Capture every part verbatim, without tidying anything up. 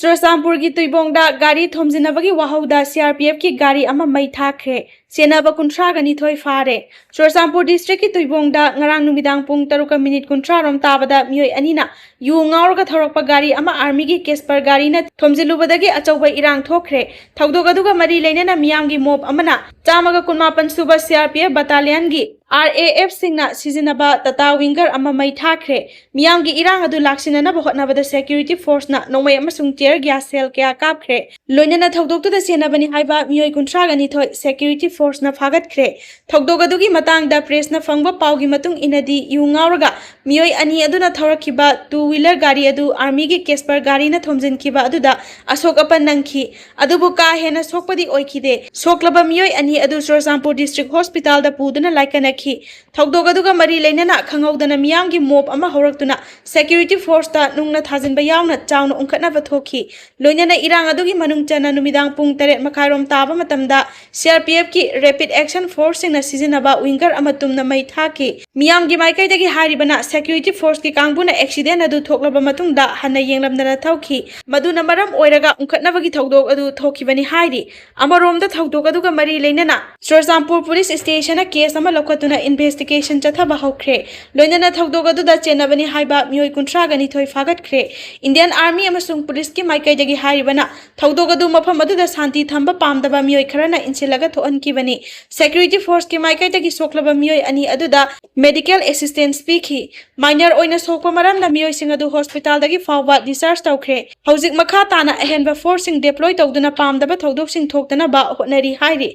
ꯆꯨꯔꯆꯥꯟꯄꯨꯔꯒꯤ ꯇꯨꯏꯕꯣꯡꯗ ꯒꯥꯔꯤ ꯊꯣꯝꯖꯤꯟꯅꯕꯒꯤ ꯋꯥꯍꯧꯗ ꯁꯤ ꯑꯥꯔ ꯄꯤ ꯑꯦꯐꯀꯤ ꯒꯥꯔꯤ ꯑꯃ ꯃꯩ ꯊꯥꯈ꯭ꯔꯦ꯫ ꯁꯦꯟꯅꯕ ꯀꯨꯟꯊ꯭ꯔꯥꯒ ꯅꯤꯊꯣꯏ ꯐꯥꯔꯦ꯫ ꯆꯨꯔꯆꯥꯟꯄꯨꯔ ꯗꯤꯁꯇ꯭ꯔꯤꯛꯀꯤ ꯇꯨꯏꯕꯣꯡꯗ ꯉꯔꯥꯡ ꯅꯨꯃꯤꯗꯥꯡ ꯄꯨꯡ ꯇꯔꯨꯛꯀ ꯃꯤꯅꯤꯠ ꯀꯨꯟꯊ꯭ꯔꯥ ꯔꯣꯝ ꯇꯥꯕꯗ ꯃꯤꯑꯣꯏ ꯑꯅꯤꯅ ꯌꯨ ꯉꯥꯎꯔꯒ ꯊꯧꯔꯛꯄ ꯒꯥꯔꯤ ꯑꯃ ꯑꯥꯔꯃꯤꯒꯤ ꯀꯦꯁꯄꯔ ꯒꯥꯔꯤꯅ ꯊꯣꯝꯖꯤꯜꯂꯨꯕꯗꯒꯤ ꯑꯆꯧꯕ ꯏꯔꯥꯡ ꯊꯣꯛꯈ꯭ꯔꯦ꯫ ꯊꯧꯗꯣꯛ ꯑꯗꯨꯒ ꯃꯔꯤ ꯂꯩꯅꯅ ꯃꯤꯌꯥꯝꯒꯤ ꯃꯣꯞ ꯑꯃꯅ ꯆꯥꯝꯃꯒ ꯀꯨꯟꯃꯥꯄꯟ ꯁꯨꯕ ꯁꯤ ꯑꯥꯔ ꯄꯤ ꯑꯦꯐ ꯕꯠꯇꯥꯂꯤꯌꯟꯒꯤ ꯑꯥꯔ ꯑꯦ ꯑꯦꯐꯁꯤꯡꯅ ꯁꯤꯖꯤꯟꯅꯕ ꯇꯥꯇꯥ ꯋꯤꯡꯒꯔ ꯑꯃ ꯃꯩ ꯊꯥꯈ꯭ꯔꯦ꯫ ꯃꯤꯌꯥꯝꯒꯤ ꯏꯔꯥꯡ ꯑꯗꯨ ꯂꯥꯛꯁꯤꯟꯅꯅꯕ ꯍꯣꯠꯅꯕꯗ ꯁꯦꯀ꯭ꯌꯨꯔꯤꯇꯤ ꯐꯣꯔꯁꯅ ꯅꯣꯡꯃꯩ ꯑꯃꯁꯨꯡ ꯇꯤꯌꯔ ꯒ꯭ꯌꯥꯁ ꯁꯦꯜ ꯀꯌꯥ ꯀꯥꯞꯈ꯭ꯔꯦ꯫ ꯂꯣꯏꯅꯅ ꯊꯧꯗꯣꯛꯇꯨꯗ ꯁꯦꯟꯅꯕꯅꯤ ꯍꯥꯏꯕ ꯃꯤꯑꯣꯏ ꯀꯨꯟꯊ꯭ꯔꯥꯒ ꯅꯤꯊꯣꯏ ꯁꯦꯀ꯭ꯌꯨꯔꯤꯇꯤ ꯐꯣꯔꯁꯅ ꯐꯥꯒꯠꯈ꯭ꯔꯦ꯫ ꯊꯧꯗꯣꯛ ꯑꯗꯨꯒꯤ ꯃꯇꯥꯡꯗ ꯄ꯭ꯔꯦꯁꯅ ꯐꯪꯕ ꯄꯥꯎꯒꯤ ꯃꯇꯨꯡ ꯏꯟꯅꯗꯤ, ꯌꯨ ꯉꯥꯎꯔꯒ ꯃꯤꯑꯣꯏ ꯑꯅꯤ ꯑꯗꯨꯅ ꯊꯧꯔꯛꯈꯤꯕ ꯇꯨ ꯋꯤꯂꯔ ꯒꯥꯔꯤ ꯑꯗꯨ ꯑꯥꯔꯃꯤꯒꯤ ꯀꯦꯁꯄꯔ ꯒꯥꯔꯤꯅ ꯊꯣꯝꯖꯤꯟꯈꯤꯕ ꯑꯗꯨꯗ ꯑꯁꯣꯛ ꯑꯄꯟ ꯅꯪꯈꯤ꯫ ꯑꯗꯨꯕꯨ ꯀꯥ ꯍꯦꯟꯅ ꯁꯣꯛꯄꯗꯤ ꯑꯣꯏꯈꯤꯗꯦ꯫ ꯁꯣꯛꯂꯕ ꯃꯤꯑꯣꯏ ꯑꯅꯤ ꯑꯗꯨ ꯆꯨꯔꯆꯥꯟꯄꯨꯔ ꯗꯤꯁꯇ꯭ꯔꯤꯛ ꯍꯣꯁꯄꯤꯇꯥꯜꯗ ꯄꯨꯗꯨꯅ ꯂꯥꯏꯀꯠꯅꯈꯤ꯫ ꯊꯧꯗꯣꯛ ꯑꯗꯨꯒ ꯃꯔꯤ ꯂꯩꯅꯅ ꯈꯪꯍꯧꯗꯅ ꯃꯤꯌꯥꯝꯒꯤ ꯃꯣꯞ ꯑꯃ ꯍꯧꯔꯛꯇꯨꯅ ꯁꯦꯀ꯭ꯌꯨꯔꯤꯇꯤ ꯐꯣꯔꯁꯇ ꯅꯨꯡꯅ ꯊꯥꯖꯤꯟꯕ ꯌꯥꯎꯅ ꯆꯥꯎꯅ ꯎꯪꯈꯠꯅꯕ ꯊꯣꯛꯈꯤ꯫ ꯂꯣꯏꯅꯅ ꯏꯔꯥꯡ ꯑꯗꯨꯒꯤ ꯃꯅꯨꯡ ꯆꯟꯅ ꯅꯨꯃꯤꯗꯥꯡ ꯄꯨꯡ ꯇꯔꯦꯠ ꯃꯈꯥꯏꯔꯣꯝ ꯇꯥꯕ ꯃꯇꯝꯗ ꯁꯤ ꯑꯥꯔ ꯄꯤ ꯑꯦꯐꯀꯤ ꯔꯦꯄꯤꯗ ꯑꯦꯛꯁꯟ ꯐꯣꯔꯁꯁꯤꯡꯅ ꯁꯤꯖꯤꯟꯅꯕ ꯋꯤꯡꯒꯔ ꯑꯃ ꯇꯨꯝꯅ ꯃꯩ ꯊꯥꯈꯤ꯫ ꯃꯤꯌꯥꯝꯒꯤ ꯃꯥꯏꯀꯩꯗꯒꯤ ꯍꯥꯏꯔꯤꯕꯅ ꯁꯦꯀ꯭ꯌꯨꯔꯤꯇꯤ ꯐꯣꯔꯁꯀꯤ ꯀꯥꯡꯕꯨꯅ ꯑꯦꯛꯁꯤꯗꯦꯟ ꯑꯗꯨ ꯊꯣꯛꯂꯕ ꯃꯇꯨꯡꯗ ꯍꯟꯅ ꯌꯦꯡꯂꯝꯗꯅ ꯊꯧꯈꯤ꯫ ꯃꯗꯨꯅ ꯃꯔꯝ ꯑꯣꯏꯔꯒ ꯎꯪꯈꯠꯅꯕꯒꯤ ꯊꯧꯗꯣꯛ ꯑꯗꯨ ꯊꯣꯛꯈꯤꯕꯅꯤ ꯍꯥꯏꯔꯤ꯫ ꯑꯃꯔꯣꯝꯗ ꯊꯧꯗꯣꯛ ꯑꯗꯨꯒ ꯃꯔꯤ ꯂꯩꯅꯅ ꯆꯨꯔꯆꯥꯟꯄꯨꯔ ꯄꯨꯂꯤꯁ ꯁ꯭ꯇꯦꯁꯟꯅ ꯀꯦꯁ ꯑꯃ ꯂꯧꯈꯠꯇꯨꯅ ꯏꯟꯚꯦꯁꯇꯤꯒꯦꯁꯟ ꯆꯠꯊꯕ ꯍꯧꯈ꯭ꯔꯦ꯫ ꯂꯣꯏꯅꯅ ꯊꯧꯗꯣꯛ ꯑꯗꯨꯗ ꯆꯦꯟꯅꯕꯅꯤ ꯍꯥꯏꯕ ꯃꯤꯑꯣꯏ ꯀꯨꯟꯊ꯭ꯔꯥꯒ ꯅꯤꯊꯣꯏ ꯐꯥꯒꯠꯈ꯭ꯔꯦ꯫ ꯏꯟꯗꯤꯌꯟ ꯑꯥꯔꯃꯤ ꯑꯃꯁꯨꯡ ꯄꯨꯂꯤꯁꯀꯤ ꯃꯥꯏꯀꯩꯗꯒꯤ ꯍꯥꯏꯔꯤꯕꯅ ꯊꯧꯗꯣꯛ ꯑꯗꯨ ꯃꯐꯝ ꯑꯗꯨꯗ ꯁꯥꯟꯇꯤ ꯊꯝꯕ ꯄꯥꯝꯗꯕ ꯃꯤꯑꯣꯏ ꯈꯔꯅ ꯏꯟꯁꯤꯜꯂꯒ ꯊꯣꯛꯍꯟꯈꯤꯕꯅꯤ꯫ ꯁꯦꯀ꯭ꯌꯨꯔꯤꯇꯤ ꯐꯣꯔꯁꯀꯤ ꯃꯥꯏꯀꯩꯗꯒꯤ ꯁꯣꯛꯂꯕ ꯃꯤꯑꯣꯏ ꯑꯅꯤ ꯑꯗꯨꯗ ꯃꯦꯗꯤꯀꯦꯜ ꯑꯦꯁꯤꯁꯇꯦꯟꯁ ꯄꯤꯈꯤ꯫ ꯃꯥꯏꯅꯔ ꯑꯣꯏꯅ ꯁꯣꯛꯄ ꯃꯔꯝꯅ ꯃꯤꯑꯣꯏꯁꯤꯡ ꯑꯗꯨ ꯍꯣꯁꯄꯤꯇꯥꯜꯗꯒꯤ ꯐꯥꯎꯕ ꯗꯤꯁꯆꯥꯔꯖ ꯇꯧꯈ꯭ꯔꯦ꯫ ꯍꯧꯖꯤꯛ ꯃꯈꯥ ꯇꯥꯅ ꯑꯍꯦꯟꯕ ꯐꯣꯔꯁꯁꯤꯡ ꯗꯦꯄ꯭ꯂꯣꯏ ꯇꯧꯗꯨꯅ ꯄꯥꯝꯗꯕ ꯊꯧꯗꯣꯛꯁꯤꯡ ꯊꯣꯛꯇꯅꯕ ꯍꯣꯠꯅꯔꯤ ꯍꯥꯏꯔꯤ꯫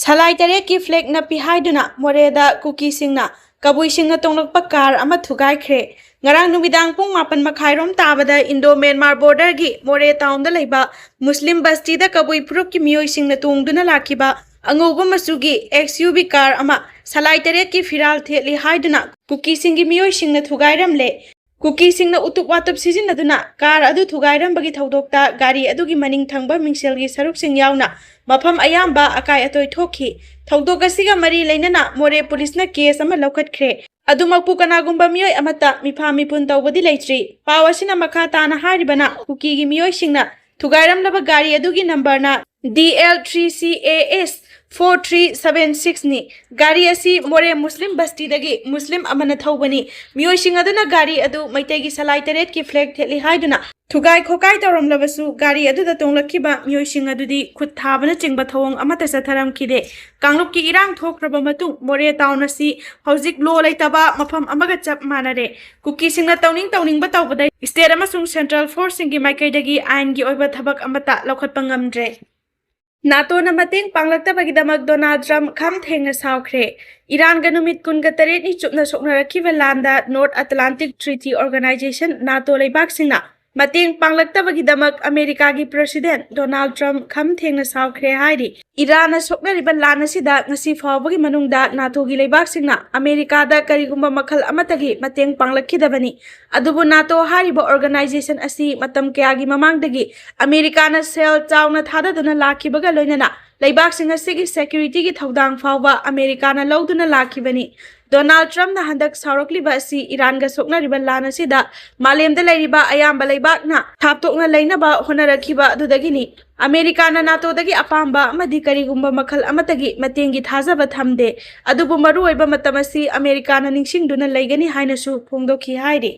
ꯁꯂꯥꯏ ꯇꯔꯦꯠꯀꯤ ꯐ꯭ꯂꯦꯒ ꯅꯞꯄꯤ ꯍꯥꯏꯗꯨꯅ ꯃꯣꯔꯦꯗ ꯀꯨꯀꯤꯁꯤꯡꯅ ꯀꯕꯨꯏꯁꯤꯡꯅ ꯇꯣꯡꯂꯛꯄ ꯀꯥꯔ ꯑꯃ ꯊꯨꯒꯥꯏꯈ꯭ꯔꯦ꯫ ꯉꯔꯥꯡ ꯅꯨꯃꯤꯗꯥꯡ ꯄꯨꯡ ꯃꯥꯄꯟ ꯃꯈꯥꯏꯔꯣꯝ ꯇꯥꯕꯗ ꯏꯟꯗꯣ ꯃ꯭ꯌꯥꯟꯃꯥꯔ ꯕꯣꯔꯗꯔꯒꯤ ꯃꯣꯔꯦ ꯇꯥꯎꯟꯗ ꯂꯩꯕ ꯃꯨꯁꯂꯤꯝ ꯕꯁꯇꯤꯗ ꯀꯕꯨꯏ ꯐꯨꯔꯨꯞꯀꯤ ꯃꯤꯑꯣꯏꯁꯤꯡꯅ ꯇꯣꯡꯗꯨꯅ ꯂꯥꯛꯈꯤꯕ ꯑꯉꯧꯕ ꯃꯆꯨꯒꯤ ꯑꯦꯛꯁ ꯌꯨ ꯚꯤ ꯀꯥꯔ ꯑꯃ ꯁꯂꯥꯏ ꯇꯔꯦꯠꯀꯤ ꯐꯤꯔꯥꯜ ꯊꯦꯠꯂꯤ ꯍꯥꯏꯗꯨꯅ ꯀꯨꯀꯤꯁꯤꯡꯒꯤ ꯃꯤꯑꯣꯏꯁꯤꯡꯅ ꯊꯨꯒꯥꯏꯔꯝꯂꯦ꯫ ꯀꯨꯀꯤꯁꯤꯡꯅ ꯎꯇꯨꯞ ꯋꯥꯇꯨꯞ ꯁꯤꯖꯤꯟꯅꯗꯨꯅ ꯀꯥꯔ ꯑꯗꯨ ꯊꯨꯒꯥꯏꯔꯝꯕꯒꯤ ꯊꯧꯗꯣꯛꯇ ꯒꯥꯔꯤ ꯑꯗꯨꯒꯤ ꯃꯅꯤꯡ ꯊꯪꯕ ꯃꯤꯡꯁꯦꯜꯒꯤ ꯁꯔꯨꯛꯁꯤꯡ ꯌꯥꯎꯅ ꯃꯐꯝ ꯑꯌꯥꯝꯕ ꯑꯀꯥꯏ ꯑꯇꯣꯏ ꯊꯣꯛꯈꯤ꯫ ꯊꯧꯗꯣꯛ ꯑꯁꯤꯒ ꯃꯔꯤ ꯂꯩꯅꯅ ꯃꯣꯔꯦ ꯄꯨꯂꯤꯁꯅ ꯀꯦꯁ ꯑꯃ ꯂꯧꯈꯠꯈ꯭ꯔꯦ꯫ ꯑꯗꯨꯃꯛꯄꯨ ꯀꯅꯥꯒꯨꯝꯕ ꯃꯤꯑꯣꯏ ꯑꯃꯠꯇ ꯃꯤꯐꯥ ꯃꯤꯄꯨꯟ ꯇꯧꯕꯗꯤ ꯂꯩꯇ꯭ꯔꯤ꯫ ꯄꯥꯎ ꯑꯁꯤꯅ ꯃꯈꯥ ꯇꯥꯅ ꯍꯥꯏꯔꯤꯕꯅ ꯀꯨꯀꯤꯒꯤ ꯃꯤꯑꯣꯏꯁꯤꯡꯅ ꯊꯨꯒꯥꯏꯔꯝꯂꯕ ꯒꯥꯔꯤ ꯑꯗꯨꯒꯤ ꯅꯝꯕꯔꯅ D L three C A S four three seven six ꯅꯤ꯫ ꯒꯥꯔꯤ ꯑꯁꯤ ꯃꯣꯔꯦ ꯃꯨꯁꯂꯤꯝ ꯕꯁꯇꯤꯗꯒꯤ ꯃꯨꯁꯂꯤꯝ ꯑꯃꯅ ꯊꯧꯕꯅꯤ꯫ ꯃꯤꯑꯣꯏꯁꯤꯡ ꯑꯗꯨꯅ ꯒꯥꯔꯤ ꯑꯗꯨ ꯃꯩꯇꯩꯒꯤ ꯁꯂꯥꯏ ꯇꯔꯦꯠꯀꯤ ꯐ꯭ꯂꯦꯒ ꯊꯦꯠꯂꯤ ꯍꯥꯏꯗꯨꯅ ꯊꯨꯒꯥꯏ ꯈꯣꯀꯥꯏ ꯇꯧꯔꯝꯂꯕꯁꯨ ꯒꯥꯔꯤ ꯑꯗꯨꯗ ꯇꯣꯡꯂꯛꯈꯤꯕ ꯃꯤꯑꯣꯏꯁꯤꯡ ꯑꯗꯨꯗꯤ ꯈꯨꯠ ꯊꯥꯕꯅꯆꯤꯡꯕ ꯊꯧꯑꯣꯡ ꯑꯃꯠꯇ ꯆꯠꯊꯔꯝꯈꯤꯗꯦ꯫ ꯀꯥꯡꯂꯨꯞꯀꯤ ꯏꯔꯥꯡ ꯊꯣꯛꯈ꯭ꯔꯕ ꯃꯇꯨꯡ ꯃꯣꯔꯦ ꯇꯥꯎꯟ ꯑꯁꯤ ꯍꯧꯖꯤꯛ ꯂꯣ ꯂꯩꯇꯕ ꯃꯐꯝ ꯑꯃꯒ ꯆꯞ ꯃꯥꯟꯅꯔꯦ꯫ ꯀꯨꯀꯤꯁꯤꯡꯅ ꯇꯧꯅꯤꯡ ꯇꯧꯅꯤꯡꯕ ꯇꯧꯕꯗ ꯁ꯭ꯇꯦꯠ ꯑꯃꯁꯨꯡ ꯁꯦꯟꯇ꯭ꯔꯦꯜ ꯐꯣꯔꯁꯁꯤꯡꯒꯤ ꯃꯥꯏꯀꯩꯗꯒꯤ ꯑꯥꯏꯟꯒꯤ ꯑꯣꯏꯕ ꯊꯕꯛ ꯑꯃꯠꯇ ꯂꯧꯈꯠꯄ ꯉꯝꯗ꯭ꯔꯦ꯫ ꯅꯥꯇꯣꯅ ꯃꯇꯦꯡ ꯄꯥꯡꯂꯛꯇꯕꯒꯤꯗꯃꯛ ꯗꯣꯅꯥꯜꯗ ꯇ꯭ꯔꯝꯞ ꯈꯝ ꯊꯦꯡꯅ ꯁꯥꯎꯈ꯭ꯔꯦ꯫ ꯏꯔꯥꯟꯒ ꯅꯨꯃꯤꯠ ꯀꯨꯟꯒ ꯇꯔꯦꯠꯅꯤ ꯆꯨꯞꯅ ꯁꯣꯛꯅꯔꯛꯈꯤꯕ ꯂꯥꯟꯗ ꯅꯣꯔꯠ ꯑꯦꯇꯂꯥꯟꯇꯤꯛ ꯇ꯭ꯔꯤꯇꯤ ꯑꯣꯔꯒꯅꯥꯏꯖꯦꯁꯟ, ꯅꯥꯇꯣ ꯂꯩꯕꯥꯛꯁꯤꯡꯅ ꯃꯇꯦꯡ ꯄꯥꯡꯂꯛꯇꯕꯒꯤꯗꯃꯛ ꯑꯃꯦꯔꯤꯀꯥꯒꯤ ꯄ꯭ꯔꯦꯁꯤꯗꯦꯟꯠ ꯗꯣꯅꯥꯜꯗ ꯇ꯭ꯔꯝꯞ ꯈꯝ ꯊꯦꯡꯅ ꯁꯥꯎꯈ꯭ꯔꯦ ꯍꯥꯏꯔꯤ꯫ ꯏꯔꯥꯟꯅ ꯁꯣꯛꯅꯔꯤꯕ ꯂꯥꯟ ꯑꯁꯤꯗ ꯉꯁꯤ ꯐꯥꯎꯕꯒꯤ ꯃꯅꯨꯡꯗ ꯅꯥꯇꯣꯒꯤ ꯂꯩꯕꯥꯛꯁꯤꯡꯅ ꯑꯃꯦꯔꯤꯀꯥꯗ ꯀꯔꯤꯒꯨꯝꯕ ꯃꯈꯜ ꯑꯃꯠꯇꯒꯤ ꯃꯇꯦꯡ ꯄꯥꯡꯂꯛꯈꯤꯗꯕꯅꯤ꯫ ꯑꯗꯨꯕꯨ ꯅꯥꯇꯣ ꯍꯥꯏꯔꯤꯕ ꯑꯣꯔꯒꯅꯥꯏꯖꯦꯁꯟ ꯑꯁꯤ ꯃꯇꯝ ꯀꯌꯥꯒꯤ ꯃꯃꯥꯡꯗꯒꯤ ꯑꯃꯦꯔꯤꯀꯥꯅ ꯁꯦꯜ ꯆꯥꯎꯅ ꯊꯥꯗꯗꯨꯅ ꯂꯥꯛꯈꯤꯕꯒ ꯂꯣꯏꯅꯅ ꯂꯩꯕꯥꯛꯁꯤꯡ ꯑꯁꯤꯒꯤ ꯁꯦꯀ꯭ꯌꯨꯔꯤꯇꯤꯒꯤ ꯊꯧꯗꯥꯡ ꯐꯥꯎꯕ ꯑꯃꯦꯔꯤꯀꯥꯅ ꯂꯧꯗꯨꯅ ꯂꯥꯛꯈꯤꯕꯅꯤ꯫ ꯗꯣꯅꯥꯜꯗ ꯇ꯭ꯔꯝꯞꯅ ꯍꯟꯗꯛ ꯁꯥꯎꯔꯛꯂꯤꯕ ꯑꯁꯤ ꯏꯔꯥꯟꯒ ꯁꯣꯛꯅꯔꯤꯕ ꯂꯥꯟ ꯑꯁꯤꯗ ꯃꯥꯂꯦꯝꯗ ꯂꯩꯔꯤꯕ ꯑꯌꯥꯝꯕ ꯂꯩꯕꯥꯛꯅ ꯊꯥꯞꯇꯣꯛꯅ ꯂꯩꯅꯕ ꯍꯣꯠꯅꯔꯛꯈꯤꯕ ꯑꯗꯨꯗꯒꯤꯅꯤ꯫ ꯑꯃꯦꯔꯤꯀꯥꯅ ꯅꯥꯇꯣꯗꯒꯤ ꯑꯄꯥꯝꯕ ꯑꯃꯗꯤ ꯀꯔꯤꯒꯨꯝꯕ ꯃꯈꯜ ꯑꯃꯠꯇꯒꯤ ꯃꯇꯦꯡꯒꯤ ꯊꯥꯖꯕ ꯊꯝꯗꯦ꯫ ꯑꯗꯨꯕꯨ ꯃꯔꯨꯑꯣꯏꯕ ꯃꯇꯝ ꯑꯁꯤ ꯑꯃꯦꯔꯤꯀꯥꯅ ꯅꯤꯡꯁꯤꯡꯗꯨꯅ ꯂꯩꯒꯅꯤ ꯍꯥꯏꯅꯁꯨ ꯐꯣꯡꯗꯣꯛꯈꯤ ꯍꯥꯏꯔꯤ꯫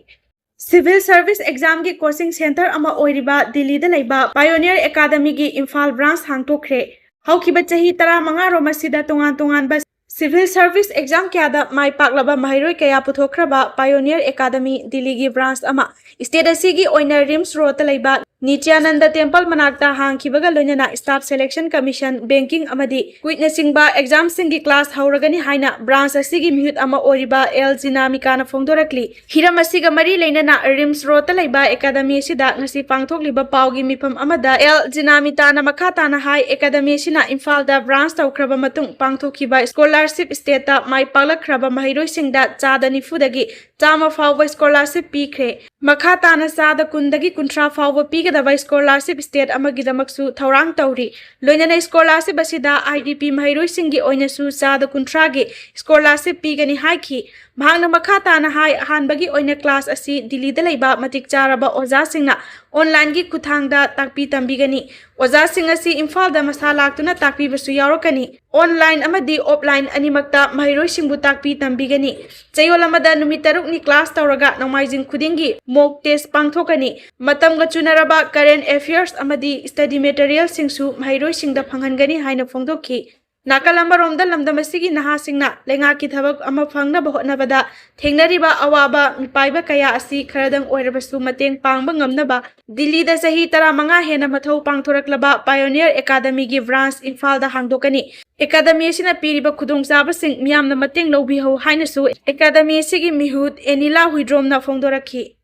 ꯁꯤꯚꯤꯜ ꯁꯔꯚꯤꯁ ꯑꯦꯛꯖꯥꯝꯒꯤ ꯀꯣꯆꯤꯡ ꯁꯦꯟꯇꯔ ꯑꯃ ꯑꯣꯏꯔꯤꯕ ꯗꯤꯜꯂꯤꯗ ꯂꯩꯕ ꯄꯥꯏꯑꯣꯅꯤꯌꯔ ꯑꯦꯀꯥꯗꯃꯤꯒꯤ ꯏꯝꯐꯥꯜ ꯕ꯭ꯔꯥꯟꯁ ꯍꯥꯡꯗꯣꯛꯈ꯭ꯔꯦ꯫ ꯍꯧꯈꯤꯕ ꯆꯍꯤ ꯇꯔꯥꯃꯉꯥ ꯔꯣꯝ ꯑꯁꯤꯗ ꯇꯣꯉꯥꯟ ꯇꯣꯉꯥꯟꯕ ꯁꯤꯚꯤꯜ ꯁꯔꯚꯤꯁ ꯑꯦꯛꯖꯥꯝ ꯀꯌꯥꯗ ꯃꯥꯏ ꯄꯥꯛꯂꯕ ꯃꯍꯩꯔꯣꯏ ꯀꯌꯥ ꯄꯨꯊꯣꯛꯈ꯭ꯔꯕ ꯄꯥꯏꯑꯣꯅꯤꯌꯔ ꯑꯦꯀꯥꯗꯃꯤ ꯗꯤꯜꯂꯤꯒꯤ ꯕ꯭ꯔꯥꯟꯁ ꯑꯃ ꯁ꯭ꯇꯦꯠ ꯑꯁꯤꯒꯤ ꯑꯣꯏꯅ ꯔꯤꯝꯁ ꯔꯣꯗꯇ ꯂꯩꯕ ꯅꯤꯇ꯭ꯌꯥꯅꯟꯗ ꯇꯦꯝꯄꯜ ꯃꯅꯥꯛꯇ ꯍꯥꯡꯈꯤꯕꯒ ꯂꯣꯏꯅꯅ ꯁ꯭ꯇꯥꯐ ꯁꯦꯂꯦꯛꯁꯟ ꯀꯃꯤꯁꯟ, ꯕꯦꯡꯀꯤꯡ ꯑꯃꯗꯤ ꯀꯨꯏꯠꯅꯆꯤꯡꯕ ꯑꯦꯛꯖꯥꯝꯁꯤꯡꯒꯤ ꯀ꯭ꯂꯥꯁ ꯍꯧꯔꯒꯅꯤ ꯍꯥꯏꯅ ꯕ꯭ꯔꯥꯟꯁ ꯑꯁꯤꯒꯤ ꯃꯤꯍꯨꯠ ꯑꯃ ꯑꯣꯏꯔꯤꯕ ꯑꯦꯜ ꯖꯤꯅꯥꯃꯤꯀꯥꯅ ꯐꯣꯡꯗꯣꯔꯛꯂꯤ꯫ ꯍꯤꯔꯝ ꯑꯁꯤꯒ ꯃꯔꯤ ꯂꯩꯅꯅ ꯔꯤꯝꯁ ꯔꯣꯗꯇ ꯂꯩꯕ ꯑꯦꯀꯥꯗꯃꯤ ꯑꯁꯤꯗ ꯉꯁꯤ ꯄꯥꯡꯊꯣꯛꯂꯤꯕ ꯄꯥꯎꯒꯤ ꯃꯤꯐꯝ ꯑꯃꯗ ꯑꯦꯜ ꯖꯤꯅꯥꯃꯤꯇꯥꯅ ꯃꯈꯥ ꯇꯥꯅ ꯍꯥꯏ, ꯑꯦꯀꯥꯗꯃꯤ ꯑꯁꯤꯅ ꯏꯝꯐꯥꯜꯗ ꯕ꯭ꯔꯥꯟꯁ ꯇꯧꯈ꯭ꯔꯕ ꯃꯇꯨꯡ ꯄꯥꯡꯊꯣꯛꯈꯤꯕ ꯁ꯭ꯀꯣꯂꯥꯔꯁꯤꯞ ꯁ꯭ꯇꯦꯠꯇ ꯃꯥꯏ ꯄꯥꯛꯂꯛꯈ꯭ꯔꯕ ꯃꯍꯩꯔꯣꯏꯁꯤꯡꯗ ꯆꯥꯗ ꯅꯤꯐꯨꯗꯒꯤ ꯆꯥꯝꯃ ꯐꯥꯎꯕ ꯁ꯭ꯀꯣꯂꯥꯔꯁꯤꯞ ꯄꯤꯈ꯭ꯔꯦ꯫ ꯃꯈꯥ ꯇꯥꯅ ꯆꯥꯗ ꯀꯨꯟꯗꯒꯤ ꯀꯨꯟꯊ꯭ꯔꯥ ꯐꯥꯎꯕ ꯄꯤꯒꯗꯕ ꯁ꯭ꯀꯣꯂꯥꯔꯁꯤꯞ ꯁ꯭ꯇꯦꯠ ꯑꯃꯒꯤꯗꯃꯛꯁꯨ ꯊꯧꯔꯥꯡ ꯇꯧꯔꯤ꯫ ꯂꯣꯏꯅꯅ ꯁ꯭ꯀꯣꯂꯥꯔꯁꯤꯞ ꯑꯁꯤꯗ ꯑꯥꯏ ꯗꯤ ꯄꯤ ꯃꯍꯩꯔꯣꯏꯁꯤꯡꯒꯤ ꯑꯣꯏꯅꯁꯨ ꯆꯥꯗ ꯀꯨꯟꯊ꯭ꯔꯥꯒꯤ ꯁ꯭ꯀꯣꯂꯥꯔꯁꯤꯞ ꯄꯤꯒꯅꯤ ꯍꯥꯏꯈꯤ꯫ ꯃꯍꯥꯛꯅ ꯃꯈꯥ ꯇꯥꯅ ꯍꯥꯏ, ꯑꯍꯥꯟꯕꯒꯤ ꯑꯣꯏꯅ ꯀ꯭ꯂꯥꯁ ꯑꯁꯤ ꯗꯤꯜꯂꯤꯗ ꯂꯩꯕ ꯃꯇꯤꯛ ꯆꯥꯔꯕ ꯑꯣꯖꯥꯁꯤꯡꯅ ꯑꯣꯟꯂꯥꯏꯟꯒꯤ ꯈꯨꯠꯊꯥꯡꯗ ꯇꯥꯛꯄꯤ ꯇꯝꯕꯤꯒꯅꯤ꯫ ꯑꯣꯖꯥꯁꯤꯡ ꯑꯁꯤ ꯏꯝꯐꯥꯜꯗ ꯃꯁꯥ ꯂꯥꯛꯇꯨꯅ ꯇꯥꯛꯄꯤꯕꯁꯨ ꯌꯥꯎꯔꯛꯀꯅꯤ꯫ ꯑꯣꯟꯂꯥꯏꯟ ꯑꯃꯗꯤ ꯑꯣꯐꯂꯥꯏꯟ ꯑꯅꯤꯃꯛꯇ ꯃꯍꯩꯔꯣꯏꯁꯤꯡꯕꯨ ꯇꯥꯛꯄꯤ ꯇꯝꯕꯤꯒꯅꯤ꯫ ꯆꯌꯣꯜ ꯑꯃꯗ ꯅꯨꯃꯤꯠ ꯇꯔꯨꯛꯅꯤ ꯀ꯭ꯂꯥꯁ ꯇꯧꯔꯒ ꯅꯣꯡꯃꯥꯏꯖꯤꯡ ꯈꯨꯗꯤꯡꯒꯤ ꯃꯣꯛ ꯇꯦꯁ ꯄꯥꯡꯊꯣꯛꯀꯅꯤ꯫ ꯃꯇꯝꯒ ꯆꯨꯅꯔꯕ ꯀꯔꯦꯟ ꯑꯦꯐꯤꯌꯔꯁ ꯑꯃꯗꯤ ꯁ꯭ꯇꯗꯤ ꯃꯦꯇꯔꯤꯌꯦꯜꯁꯤꯡꯁꯨ ꯃꯍꯩꯔꯣꯏꯁꯤꯡꯗ ꯐꯪꯍꯟꯒꯅꯤ ꯍꯥꯏꯅ ꯐꯣꯡꯗꯣꯛꯈꯤ꯫ ꯅꯥꯀꯜ ꯑꯃꯔꯣꯝꯗ, ꯂꯝꯗꯝ ꯑꯁꯤꯒꯤ ꯅꯍꯥꯁꯤꯡꯅ ꯂꯩꯉꯥꯛꯀꯤ ꯊꯕꯛ ꯑꯃ ꯐꯪꯅꯕ ꯍꯣꯠꯅꯕꯗ ꯊꯦꯡꯅꯔꯤꯕ ꯑꯋꯥꯕ ꯃꯤꯄꯥꯏꯕ ꯀꯌꯥ ꯑꯁꯤ ꯈꯔꯗꯪ ꯑꯣꯏꯔꯕꯁꯨ ꯃꯇꯦꯡ ꯄꯥꯡꯕ ꯉꯝꯅꯕ ꯗꯤꯜꯂꯤꯗ ꯆꯍꯤ ꯇꯔꯥꯃꯉꯥ ꯍꯦꯟꯅ ꯃꯊꯧ ꯄꯥꯡꯊꯣꯔꯛꯂꯕ ꯄꯥꯏꯑꯣꯅꯤꯌꯔ ꯑꯦꯀꯥꯗꯃꯤꯒꯤ ꯕ꯭ꯔꯥꯟꯁ ꯏꯝꯐꯥꯜꯗ ꯍꯥꯡꯗꯣꯛꯀꯅꯤ꯫ ꯑꯦꯀꯥꯗꯃꯤ ꯑꯁꯤꯅ ꯄꯤꯔꯤꯕ ꯈꯨꯗꯣꯡꯆꯥꯕꯁꯤꯡ ꯃꯤꯌꯥꯝꯅ ꯃꯇꯦꯡ ꯂꯧꯕꯤꯍꯧ ꯍꯥꯏꯅꯁꯨ ꯑꯦꯀꯥꯗꯃꯤ ꯑꯁꯤꯒꯤ ꯃꯤꯍꯨꯠ ꯑꯦꯅꯤꯂꯥ ꯍꯨꯏꯗ꯭ꯔꯣꯝꯅ ꯐꯣꯡꯗꯣꯔꯛꯈꯤ꯫